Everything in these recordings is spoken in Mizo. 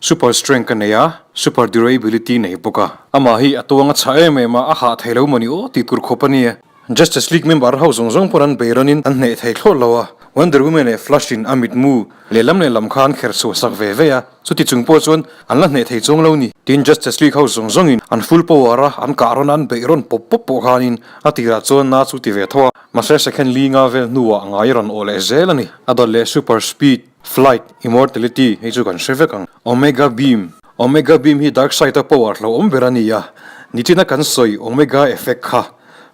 Super strength a nei a, super durability nei bawk a. Amah hi a tuang a chhah em em a, a hah thei lo mawni aw tih tur khawp a ni. Justice League member ho zawng zawng pawh an beirawnin an hneh thei thlawt lo a, Wonder Woman leh Flash in a mitmu lehlam lehlam kha an kher chhuah sak ve ve a, chuti chung pawh chuan an la hneh thei chuang lo ni. Tin, Justice League ho zawng zawngin an full power a, an kah rawn a, an beih rawn pawp pawp pawh khanin a tirah chuan na chu ti ve tho a, mahse second li nga vel hnuah ngai rawn awh leh zel a ni. A dawt leh super speed, flight, immortality hei chu kan hre vek ang. Omega beam, Omega beam hi Darkseid a power hlauhawm ber a ni a, nichina kan sawi Omega effect kha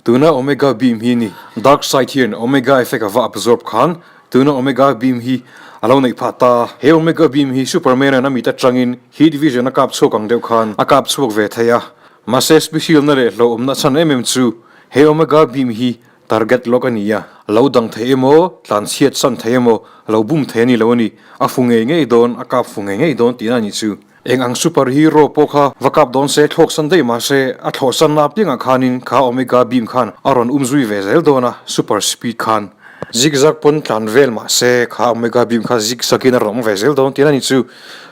Tuna Omega beam hi ni. Darkseid hian Omega effect a va absorb khan tuna Omega beam hi a lo neih phah ta. He Omega beam hi Superman an a mit atangin heat vision a kap chhuak ang deuh khan a kap chhuak ve thei a. Mahse special na leh hlauhawmna chhan em em chu he Omega beam hi target lawk a ni a. A lo dang thei emaw, tlanchhiat san thei emaw, a lo bum thei a ni lo a ni. A fu ngei ngei dawn, a kap fu ngei ngei dawn tihna a nih chu. Eng ang super hero pawh kha va kap dawn se, thlawk san daih mahse a thlawh sanna apiangah khanin kha Omega beam khan a rawn um zui ve zel dawn a, super speed khan zigzag pawn tlan vel mahse kha Omega beam kha zigzag in a rawn awm ve zel dawn tih a ni chu.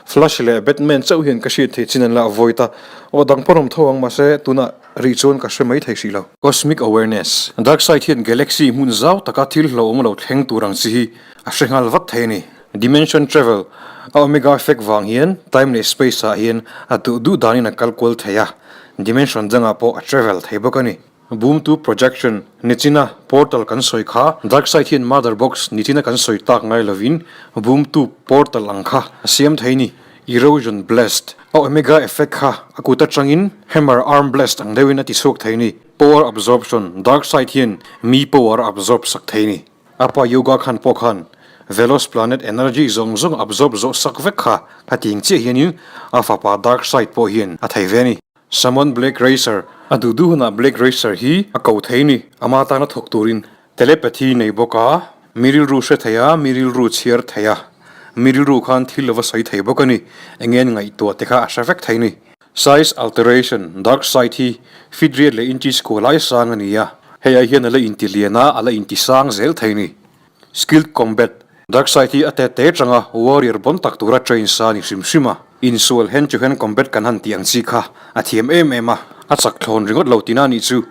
Flash leh Batman chauh hian ka hriat theih chin an la avoid a, aw dang pawn awm tho ang mahse tunah rih chuan ka hre mai thei hrih lo. Cosmic Awareness, Darkseid hian galaxy hmun zau taka thil hlauhawm lo thleng tur ang chi hi a hre nghal vat thei a ni. Dimension travel, A omega effect vang hian time leh space ah hian a duh duh danin a kal kual thei a, dimension dangah pawh a travel thei bawk a ni. Boom to projection, Nichina portal kan sawi kha Darkseid hian mother box nichina kan sawi tak ngai lovin boom to portal ang kha a siam thei ni. Erosion blast, A omega effect kha a kut atangin hammer arm blast ang deuhin a ti chhuak thei ni. Power absorption, Darkseid hian mi power a absorb sak thei ni. A pa yoga khan pawh khan Velos planet energy zawng zawng absorb zawh sak vek kha ka ti ang chiah hianin a fapa Darkseid pawh hian a thei ve a ni. Summon Black Racer, A duh duh hunah Black Racer hi a ko thei ni, ama tana thawk turin telepathy nei bawk a, mi rilru hre thei a, mi rilru chhiar thei a, mi rilru khan thil lova sawi thei bawk a ni, eng nge an ngaihtuah te kha a hre vek thei ni. Size alteration, Darkseid hi feet riat leh inches kua lai sang a ni a, hei ai hian a la inti lian a, a la inti sang zel thei ni. Skilled combat, Darkseid hi a te te tanga warrior bon tak tura train sa a ni hrim hrim a, insual hand to hand combat kan han tih ang chi kha a thiam em em a, a chak thlawn ringawt lo tina a nih chu.